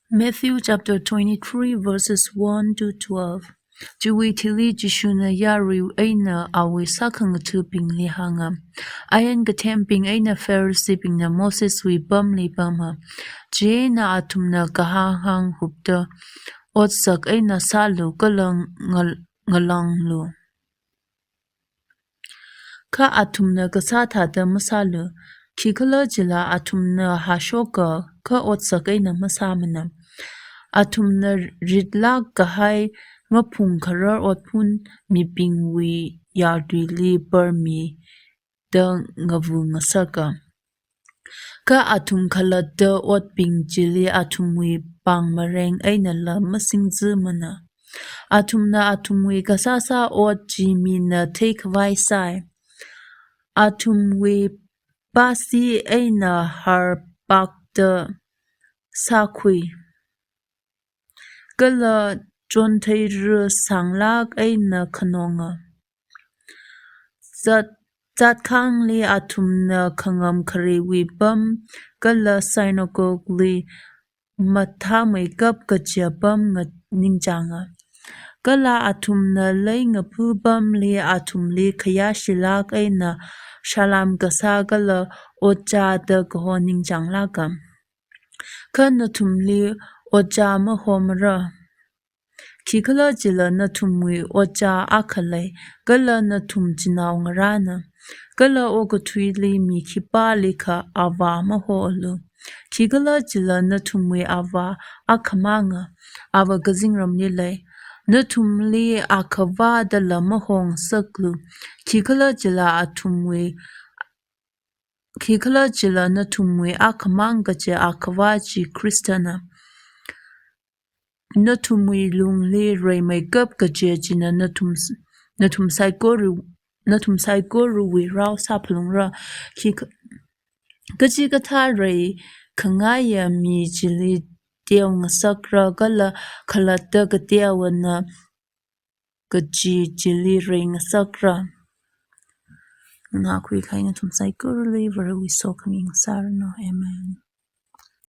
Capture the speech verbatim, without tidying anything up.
Matthew chapter twenty-three, verses one to twelve. Chiwui thili Jishuna yarui eina awui sākhangathabingli hānga, Ain kathembing eina Phariseebingna Moseswui pamli pama. Chieina athumna kahāng hānghupta, Otsak eina sālu kala ngal-, ngalānglu. Kha athumna kasā thāda masālu, khikhalajila athumna hāshoka, kha otsak eina masāmana. Athumna ritlāk kahai maphung kharar otphun mibingwui yartuili parmida ngavungasaka. Kha athum khalatta otbing chili athumwui pāng mareng einala masingzimana. Athumna athumwui kasāsā ot chi mina theikhavai sai. Athumwui pasi eina harpakta sākhui, kala chontheira sānglāk eina khanonga. Zat-, zatkhangli athumna khangam khareiwui pam, kala synagogue li mathāmeikap kaji pam nga-, ningchānga. Kala athumna leingaphu pamli athumli khayāshilāk eina salām kasā kala ojā da kaho ningchānglāka. Kha nathumli ojā mahomara. Khikhalajila nathumwui ojā akha lei, kala nathum chinaongarāna. Kala okathuili mi khipālikha avā mahoalu. Khikhalajila nathumwui avā akhamanga, avā kazingramli lei. Nathumli akhavā dala mahongasaklu. Khikhalajila athumwui, khikhalajila nathumwui akhamang kaji akhavā chi Khristana. Nathumwui lungli reimeikap kaji china nathum s-, nathum saikora, nathum saikorawui rao sāphalungra. Khikha-, kachikathā reikhangaiya mi chili teongasakra kala khalatta kateowana kaji chili reingasakra. Ngakhui kahai nathum saikorali Varewui sokhami ngasāranu. Amen.